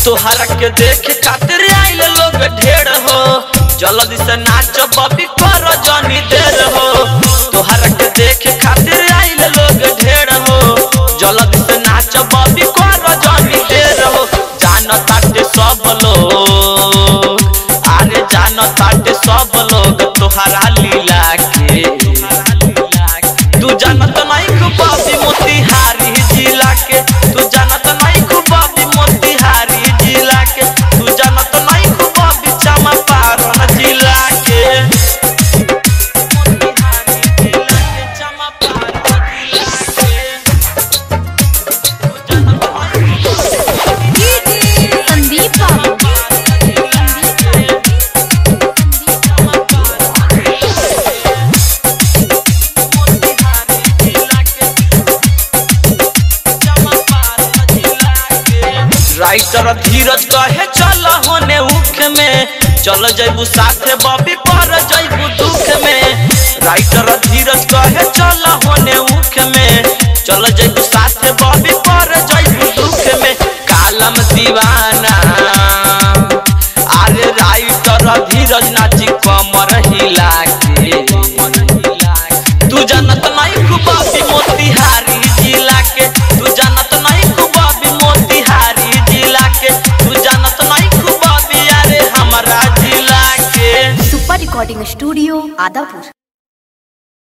तोहरा के देख खातिर आइल लोग ढेर हो, जल्दी से नाच बबी कर जानी देर हो। तोहरा के देख खातिर आइल लोग ढेर हो, जल्दी से नाच बबी कर जानी देर हो। जान ताटे सब लोग, अरे जान ताटे सब लोग तोहरा लीला के। तू जानत नहीं खूब बबी मोतिहारी जिला के, तू जानत नहीं खूब बबी मोतिहारी जिला के, तू जानत नहीं खूब बबी चंपारण जिला के। मोतिहारी जिला के, चंपारण जिला के, तू जानत नहीं संदीप बाबू। राइटर धीरज कहे चल होने उख में, चल जैबू साथे बबी पर जैबू दुख में। राइटर धीरज कहे चल होने उख में, चल जैबू साथे बबी पर जैबू दुख में। कालम दीवाना, अरे राइटर धीरज नाची कमर हिला के। तू जानत नहीं खूब बबी मोतिहारी जिला के, तू जानत नहीं खूब बबी मोतिहारी जिला के, तू जानत नहीं खूब बबी अरे हमरा जिला के। Super recording studio Adapur.